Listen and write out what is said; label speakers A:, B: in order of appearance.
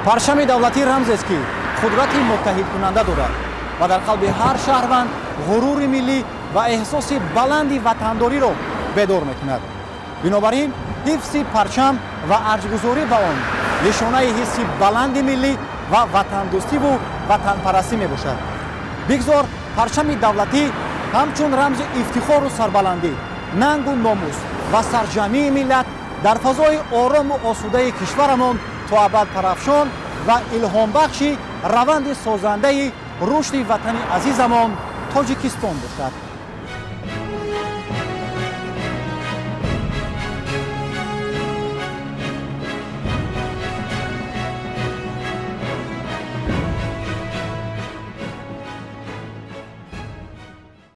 A: Парчами давлатӣ рамзест, ки қудрати муттаҳидкунанда дорад ва дар қалби ҳар шаҳрванд ғурури миллӣ ва эҳсоси баланди ватандориро бедор мекунад. Бинобар ин ҳифзи парчам ва арҷгузорӣ ба он нишонаи ҳисси баланди миллӣ ва ватандӯстиву ватанпарастӣ мебошад. Бигзор парчами давлатӣ ҳамчун рамзи ифтихору сарбаландӣ, нангу номус ва сарҷамъии миллат дар фазои орому осудаи кишварамон то абад парафшон ва илҳомбахши раванди созандаи рушди ватани азизамон Тоҷикистон бошад.